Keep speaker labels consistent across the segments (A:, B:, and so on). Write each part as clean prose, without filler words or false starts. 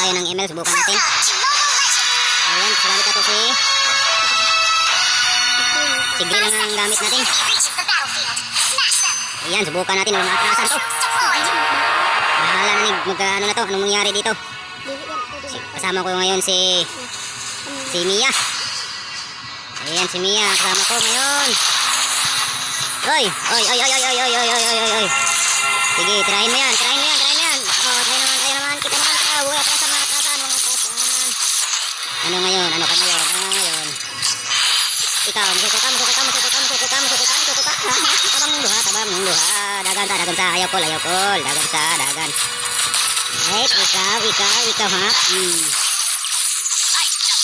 A: tayo ng ML, subukan natin.
B: Welcome to Mobile Legends!
A: Ayan, gamit nato si Grill lang ang gamit natin.
B: Enemy reaches the battlefield. Smash them!
A: Ayan, subukan natin. Walang atrasan to.
B: Troops deployed!
A: Bahala na ni magka, ano na to, anong mangyari dito. Kasama ko ngayon si Mia. Ayan, si Mia, kasama ko ngayon. Oy, oy, oy, oy, oy, oy, oy, oy, oy, oy, oy, oy. Sige, tirahin mo yan, tirahin mo yan, tirahin mo yan. Oh, tayo naman, tayo naman, kita naman ka. Uy, atrasan, mga atrasan, mga atrasan. Ano ngayon? Ano ka ngayon? Ano ngayon? Ikaw, musuko ka, musuko ka, musuko ka, musuko ka, musuko ka, musuko ka. Ha, ha, tabang mong duha, tabang mong duha. Dagan ta, dagan sa, ayaw kol, ayaw kol. Dagan sa, dagan. Right, ikaw, ikaw, ikaw, ha?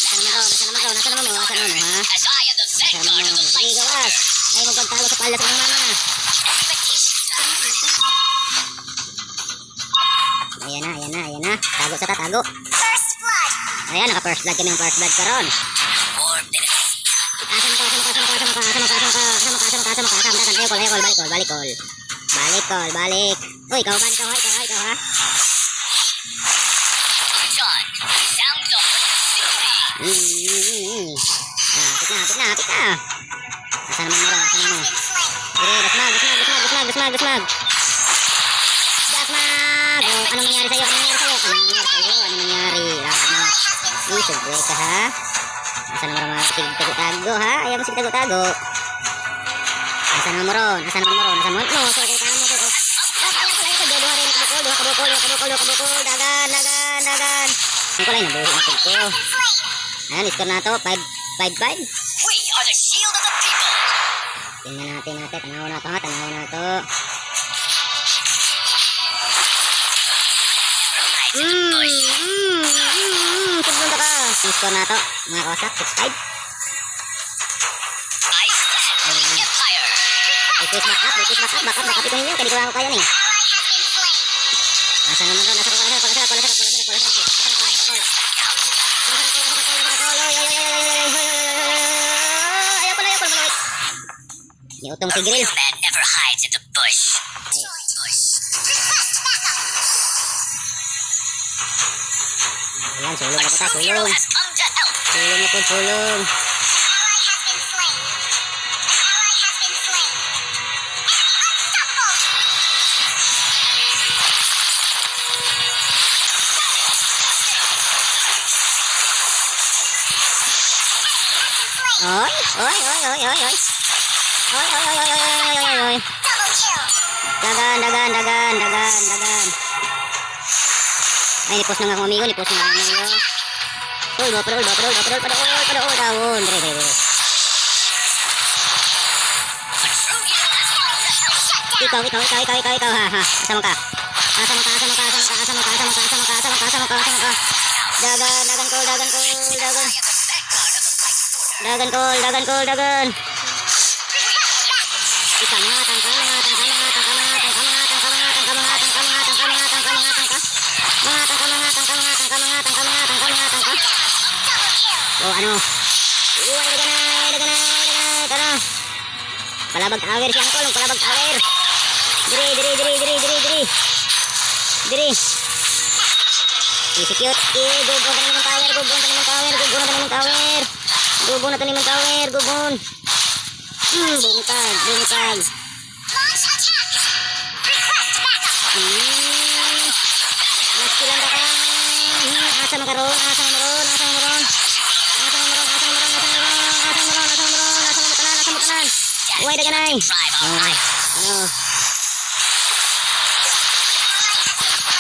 A: Nasa naman to, nasa naman to, nasa naman mo, nasa naman mo, ha?
C: As I am the
A: Nasa naman
C: vanguard
A: mo.
C: of the
A: Sige,
C: light
A: gawas. Ay, magpagtago sa palda sa mga mama.
C: expedition.
A: Ayan na, ayan na, ayan na. Tago sa tatago.
B: First blood!
A: Ayan, naka first blood kami ng first blood karon.
C: More benefits.
A: Asa man ka, asa man ka, asa man ka, asa man ka, asa man ka, asa man ka, asa man ka, asa man ka, asa man ka, dagan, ayaw kol, ayaw kol, balik kol, balik kol. Balik kol, balik. Uy, ikaw ba, ikaw ha, ikaw ha, ikaw ha.
C: John, sound off with victory.
A: Ah, hapit na, hapit na, hapit na. Asa naman mo ron, asa naman mo.
B: Been slain.
A: Dire, dasmag, dasmag, dasmag, dasmag, dasmag, dasmag. Dasmag! Oh, anong nangyari sa'yo? Anong nangyari sa'yo? Anong nangyari sa'yo? Anong nangyari? Ah, ano?
B: Ally has been
A: Uy,
B: slain.
A: sugwe ka ha? Asa naman ron? Sige, tago-tago ha? Ayaw mo sige tago-tago. Asa naman mo ron? Asa naman mo ron? Asa naman? No, so, kung mo, so, ah, ayaw ko, ayaw ko. Duha rin, kabukol, duha kabukol, duha kabukol, duha kabukol. Dagan, dagan, dagan. Ang kulay, nabuhi na ko.
B: Been slain.
A: Ayan, score na to. 5, 5, 5.
C: We are the shield of the people.
A: Tingnan natin natin. Tanaw na to ha. Tanaw na to.
C: Hides in the bush.
A: Sobrang ka. Ang score na to, mga kawasak, 6-5.
C: I stand for the Empire.
A: Request back up, request back up, back up, back up ito ninyo. Kaya di ko lang kayo ni.
B: Ally has been slain.
A: Asa naman ron? Asa ko, asa ko, asa ko, asa ko, asa ko, asa ko, asa ko, asa ko, asa ko. Ayaw pala, ayaw pala, ayaw. Niutong si
C: A
A: Grill.
C: real man never hides in the bush. Bush.
B: Request backup.
A: Ayan, sulong
C: A
A: na po ta,
C: true hero
A: sulong.
C: has come to help.
A: Sulong na po, sulong.
B: Ally has been slain. An ally has been slain. Enemy unstoppable. Enemy has been slain.
A: Oy, oy, oy, oy, oy, oy. Oy, oy, oy, oy, oy, oy, oy, oy.
B: Double kill.
A: Dagan, dagan, dagan, dagan, dagan. Ay, nipos na nga akong amigo, nipos na nga akong amigo. Uy, padol, padol, padol, padol, padol, dawon. Dire, dire, dire.
C: A true hero has come to help.
B: Shut down.
A: Ikaw, ikaw, ikaw, ikaw, ikaw, ikaw, ha, ha. Asa man ka? Asa man ka, asa man ka, asa man ka, asa man ka, asa man ka, asa man ka, asa man ka, asa man ka, asa man ka. Dagan, dagan ko, dagan ko, dagan.
C: I am the vanguard of the light order.
A: Dagan ko, dagan ko, dagan. Ikaw, mga tangka, mga tangka, mga tangka, mga tangka, mga tangka, mga tangka, mga tangka, mga tangka, mga tangka, mga tangka. Mga tangka, mga tangka, mga tangka, mga tangka, mga tangka, mga tangka.
B: Double kill.
A: Oh, ano? Uy, dagan na, dagan na, dagan na, tara. Palabag tower si Uncle, palabag tower. Diri, diri, diri, diri, diri, diri. Diri. Execute. Eh, go, go, tanim ng tower, go, go, tanim ng tower, go, go, tanim ng tower. Go, go na tanim ng tower, go, go. Bungkag, bungkag.
B: Launch attack. Request backup.
A: Maskilan ka ka. Asa man karon, asa man ron, asa man ron. Asa man ron, asa man ron, asa man ron, asa man ron, asa man ron, asa man tanan, asa man tanan. Uy, daganay.
C: Drive our
A: Ay,
C: rivals.
A: ano?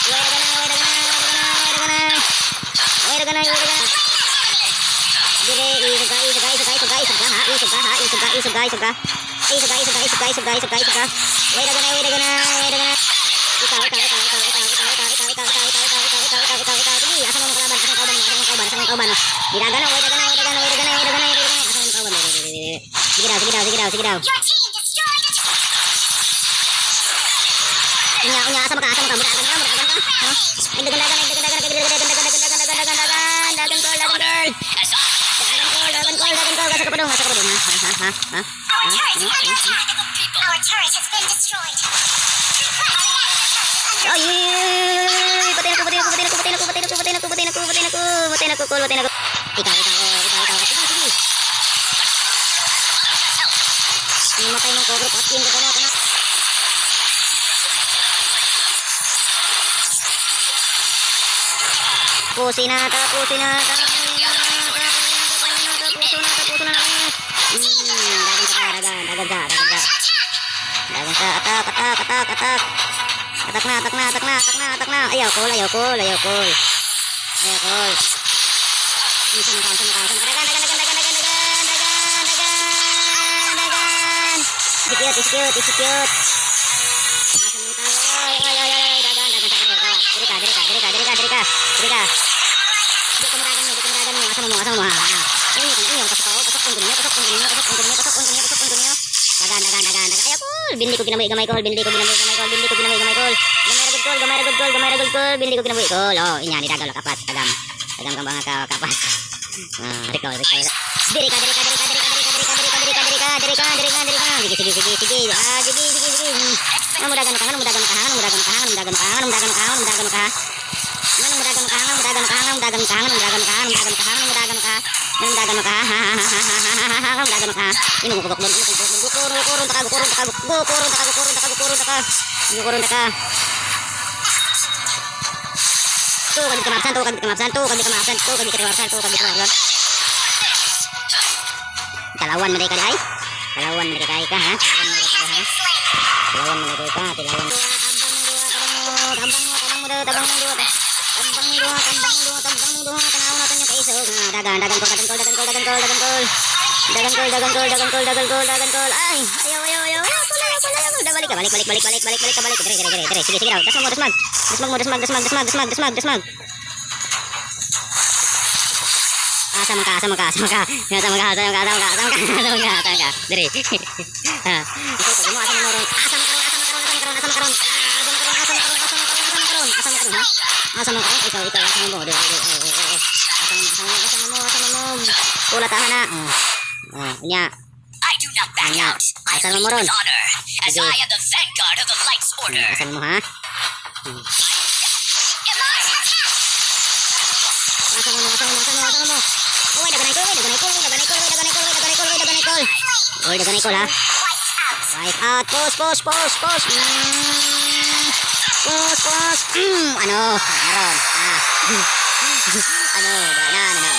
A: Uy, daganay, uy, daganay, uy, daganay, uy, daganay. Uy, daganay, uy, daganay. Dire, isog ka, isog ka, isog ka, isog ka, isog ka, ha, isog ka, ha, isog ka, isog ka, isog ka. Isog ka, isog ka, isog ka, isog ka, isog ka, isog ka. Uy, daganay, uy, daganay, uy, daganay. Ikaw, ikaw, ikaw, ikaw, ikaw, ikaw, ikaw, ikaw, ikaw, ikaw, ikaw, ikaw, ikaw, ikaw, ikaw, ikaw, ikaw. Sige, asa man ang kalaban, asa ang kauban mo, asa ang kauban, asa ang kauban mo. Didagan na, uy, daganay, uy, daganay, uy, daganay, uy, daganay, uy, daganay. Asa ang kauban mo? Sige daw, sige daw, sige daw, sige daw.
B: Your team destroyed a turret.
A: Unya, unya, asa man ka, asa man ka, muragan ka, muragan ka. Ha? Ay, dagan, dagan, ay, dagan, dagan, dagan, dagan, dagan, dagan, dagan, dagan, dagan, dagan, dagan, call, dagan, call.
C: As I
A: Dagan call, dagan call, dagan call. Asa ka pa dong, asa ka pa dong, ha? Ha, ha, ha?
B: Our turret is under attack.
C: of the people.
B: Our turret has been destroyed. Request backup. Turret is under
A: Ay, ay, ay, ay, ay, patay na ko, patay na ko, patay na ko, patay na ko, patay na ko, patay na ko, patay na ko. na ko, call, patay na ko. Ikaw, ikaw, oh, ikaw, ikaw. Sige, sige. Namatay mo ko, bro. Patyin ko na, na. Pusin na, tapusin na, tapusin na, tapusin na, tapusin na, tapusin na. Dagan sa, dagan, dagan sa, dagan sa. Dagan sa, attack, attack, attack, attack. Attack na, attack na, attack na, attack na, attack na. Ayaw call, ayaw call, ayaw call. Ayaw call. Unsa man ka, unsa man ka, unsa man ka. Dagan, dagan, dagan, dagan, dagan, dagan, dagan, dagan, dagan. Execute, execute, execute. Asa man tayo? Ay, ay, ay, ay, dagan, dagan sa kanya. Diri ka, diri ka, diri ka, diri ka, diri ka, diri ka. Di ko madagan mo, di ko madagan mo. Asa mo, asa mo, ha? Ha. Inyo, inyo, pasok ako, pasok ko niyo, pasok ko niyo, pasok ko niyo, pasok ko niyo, pasok ko niyo. Dagan, dagan, dagan, dagan. Ayaw call. Bindi ko kinabuhi gamay call, bindi ko kinabuhi gamay call, bindi ko kinabuhi gamay call. Gamay ra gud call, gamay ra gud call, gamay ra gud call, bindi ko kinabuhi call. Oh, inya ni dagan kapas, tagam. Tagam kang mga ka kapas. Ah, recall, recall. Diri ka, diri ka, diri ka, diri ka, diri ka, diri ka, diri ka, diri ka, diri ka, diri ka, diri ka, diri ka. Sige, sige, sige, sige. Ah, sige, sige, sige. Ano mo dagan ka, ano mo dagan ka, ano mo dagan ka, ano mo dagan ka, ano mo dagan ka, ano mo dagan ka. Ano mo dagan ka, ano mo dagan ka, ano mo dagan ka, ano mo dagan ka, ano mo dagan ka, ano mo dagan ka. Ano mo dagan ka, ha ha ha ha ha ha ha, ano mo dagan ka. Imo ko bukbon, imo ko bukbon, gukurun, gukurun ta ka, gukurun ta ka, gukurun ta ka, gukurun ta ka, gukurun ta ka. Gukurun ta ka. Tu ka di ka maabsan, tu ka di ka maabsan, tu ka di ka maabsan, tu ka di ka maabsan, tu ka di ka maabsan. Talawan man ka ay. Talawan man ka ka ha. Talawan man ka ha. Talawan man ka ka, talawan. Tambang mo, tabang mo, tabang mo, tabang mo, tambang mo, tambang mo, tambang mo, tanaw natin yung kaisog. Ah, dagan, dagan call, dagan call, dagan call, dagan call, dagan call. Dagan call, dagan call, dagan call, dagan call, dagan call. Ay, ayaw, ayaw, ayaw, ayaw, call, ayaw, call, ayaw, call. Balik ka, balik, balik, balik, balik, balik, balik ka, balik. Dire, dire, dire, dire. Sige, sige daw. Dasmag mo, dasmag. Dasmag mo, dasmag, dasmag, dasmag, dasmag, dasmag, dasmag. Asa man ka, asa man ka, asa man ka. Asa man ka, asa man ka, asa man ka, asa man ka, asa man ka, asa man ka. Dire. Ah. Ito, mo, asa man mo ron. Asa man karon, asa man karon, asa man karon, asa man karon. Asa man karon, asa man karon, asa man karon, asa man karon, asa man karon, ha? Asa man karon? Ikaw, ikaw, asa man mo? Dire, dire, oh, oh, oh. Asa man, asa man, asa man mo, asa man mo. Pula tahan na. Oh. Oh, unya.
C: I do not back
A: Anya.
C: out. I
A: Asa man
C: lead
A: mo ron?
C: with honor, as
A: Sige.
C: I am the vanguard of the Light's order.
A: Asa man mo, ha?
B: Launch attack.
A: Asa man mo, asa man mo, asa man mo, asa man mo. Uy, dagan ay call, uy, dagan ay call, uy, dagan ay call, uy, dagan ay call, uy, dagan ay call, uy, dagan ay call. Uy, dagan ay call, ha?
B: Wiped out.
A: Wipe out. Pause, pause, pause, pause. Pause, pause. Ano? Meron. Ah. Ano? Na, na, na.